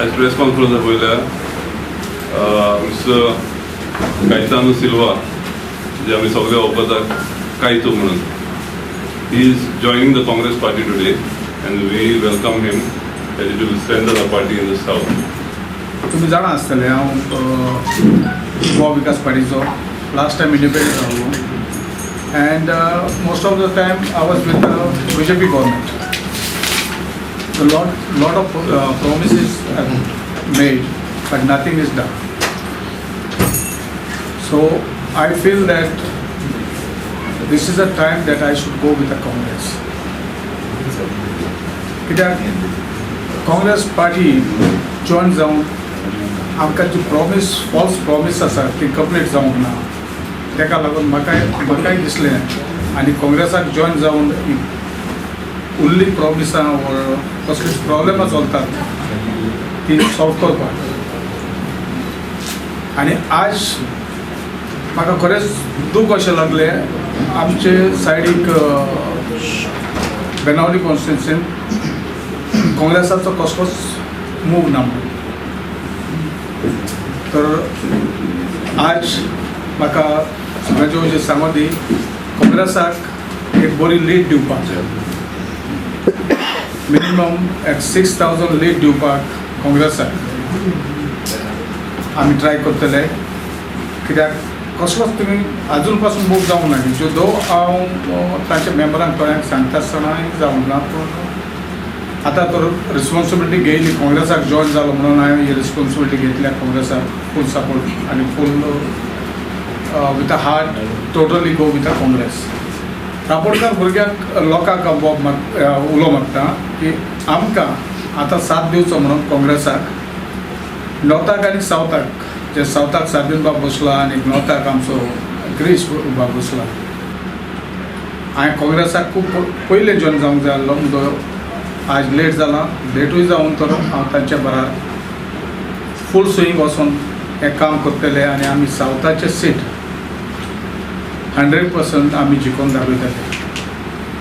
आयज press conference पळयल्या mister Caetano Silva, जे आमी सगळे वळखतात कायतू म्हणून, he is joining the Congress party today and we welcome him as it will strengthen our party in the south. तुमी जाणा आसतले, हांव गोवा विकास पार्टीचो लास्ट टायम इंडिपेंडंट जाल्लो and most of the time I was with BJP government. Lot of promises made, but nothing is done. So I feel that this is a time that I should go with the Congress. कित्याक Congress party join जावन आमकां जी promise, falls promise आसा, ती complete जावंक ना. ताका लागून म्हाकाय दिसलें आनी काँग्रेसाक जॉयन जावन ही उरली प्रॉमिसां वा कसलीच प्रॉब्लेमां चलतात ती सॉल्व करपाक. आनी आज म्हाका खरेंच दूख अशें लागलें, आमचे सायडीक बेनावली कॉन्स्टिट्युन्सीन काँग्रेसाचो कसलोच मूव ना म्हणून. तर आज म्हाका सगळ्यांचे वचून सांगो दी, काँग्रेसाक एक बरी लीड दिवपाक जाय, मिनिमम एक 6,000 लीड दिवपाक काँग्रेसाक आमी ट्राय करतले. कित्याक कसलोच तुमी आजून पासून मूव जावंक ना. ज्यो दो हांव तांच्या मेंबरांक थोड्यांक सांगता आसतनाय जावंक ना, पूण आतां तर रिस्पॉन्सिबिलिटी घेयली. काँग्रेसाक जॉयन जालो म्हणून हांवें ही रिस्पॉन्सिबिलिटी घेतल्या. काँग्रेसाक फूल सपोर्ट आनी full with a heart, totally go with a Congress. रापोडकार भुरग्यांक, लोकांक हांव उलो मारता की आमकां आतां साथ दिवचो म्हणून काँग्रेसाक, नॉर्थाक आनी सावथाक. जे सावथाक सार्दीन बाब बसला आनी नॉर्थाक आमचो ग्रीस बाब बसला. हांवें काँग्रेसाक खूब पयलें जॉयन जावंक जाय आसलो म्हणटो आज लेट जाला. लेटूय जावन तर हांव तांच्या बराबर फूल स्विंग वचून हें काम करतले आनी आमी सावथाचे सीट 100% आमी जिखोवन दाखयतले.